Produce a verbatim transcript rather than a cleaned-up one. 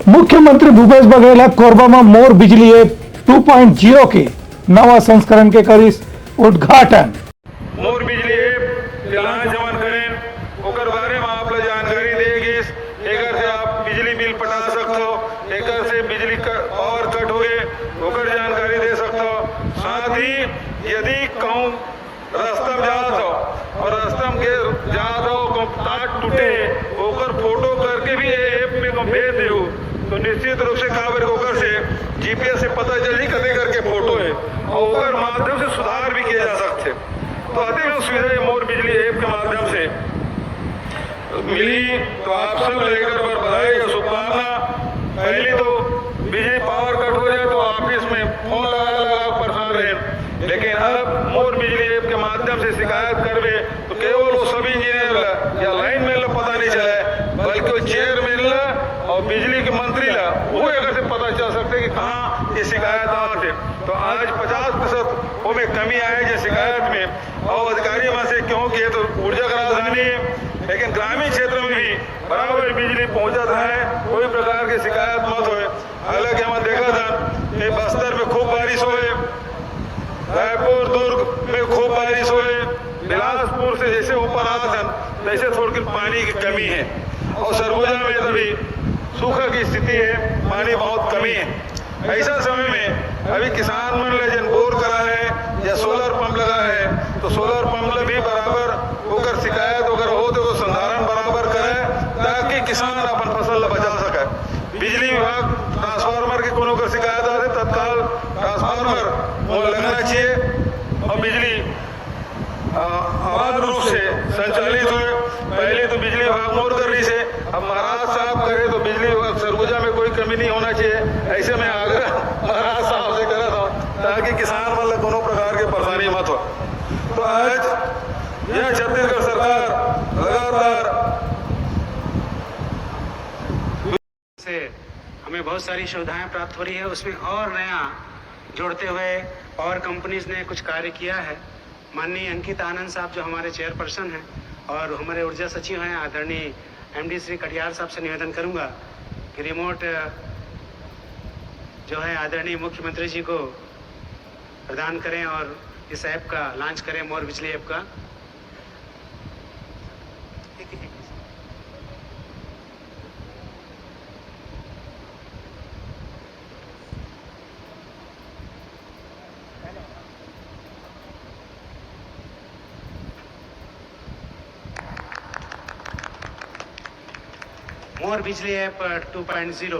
मुख्यमंत्री भूपेश बघेल ह कोरबा म मोर बिजली ऐप टू पॉइंट ज़ीरो के नवा संस्करण के करिस उद्घाटन। मोर बिजली ऐप के लॉन्च हमन करेन, ओकर बारे म आप ला जानकारी दे गिस। एकर से आप बिजली बिल पटा सकथो, एकर से बिजली क-, पावर कट होगे, ओकर जानकारी दे सकथो। साथ ही यदि कहूँ रास्ता में जात हो और रास्ता में गिर जात हो, को तार टूटे, ओकर फोटो करके भी ये ऐप में को भेज देहू, तो निश्चित रूप से काबर ओकर से जीपीएस से पता चल जी कते करके फोटो है और ओकर माध्यम से सुधार भी किया जा सकते। तो अति सुविधा ये मोर बिजली ऐप के माध्यम से मिली। तो आप सब ला एकर बर बधाई और शुभकामना। पहली तो बिजली पावर कट हो जाए तो ऑफिस में फोन लगा लगा परेशान रहे, लेकिन अब मोर बिजली ऐप के माध्यम से शिकायत करबे तो केवल वो सब इंजीनियर ला या लाइनमैन ला पता नहीं चले, बल्कि वो चेयरमैन ला और बिजली के मंत्री ला, वो एकर से पता चल सकते कि कहाँ ये शिकायत आत है। तो आज पचास प्रतिशत वो में कमी आए जो शिकायत में, और अधिकारी मन से, क्योंकि ये तो ऊर्जा का राजधानी है, लेकिन ग्रामीण क्षेत्र में भी बराबर बिजली पहुंचत है, कोई प्रकार की शिकायत मत होए। हालांकि हम देखा था कि बस्तर में खूब बारिश होए, रायपुर दुर्ग में खूब बारिश होए, बिलासपुर से जैसे ऊपर आत हन तैसे थोड़किन पानी की कमी है, और सरगुजा में अभी सूखा की स्थिति है, पानी बहुत कमी है। ऐसा समय में अभी किसान मन ला जन बोर करा है या सोलर पंप लगा है, तो सोलर पंप ला भी बराबर ओकर शिकायत ओकर हो तो संधारण बराबर करे, ताकि किसान अपन फसल ला बचा सके। बिजली विभाग ट्रांसफार्मर के कोनो कर शिकायत आथे, तत्काल ट्रांसफार्मर वो लगना चाहिए और बिजली अ, अबाध रूप से संचालित होए। पहले तो बिजली विभाग मोर कर रही से, अब महाराज साहब करे तो बिजली विभाग सरगुजा में कोई कमी नहीं होना चाहिए। ऐसे मैं आग्रह महाराज साहब से करा था, ताकि किसान मन ला कोनो प्रकार के परेशानी मत हो। तो आज यह छत्तीसगढ़ सरकार लगातार से हमें बहुत सारी सुविधाएं प्राप्त हो रही है, उसमें और नया जोड़ते हुए पावर कंपनीज ने कुछ कार्य किया है। माननीय अंकित आनंद साहब जो हमारे चेयरपर्सन हैं और हमारे ऊर्जा सचिव हैं, आदरणीय एमडी श्री कटियार साहब से निवेदन करूंगा कि रिमोट, अ, जो है आदरणीय मुख्यमंत्री जी को प्रदान करें और इस ऐप का लॉन्च करें, मोर बिजली ऐप का। मोर बिजली ऐप टू पॉइंट ज़ीरो।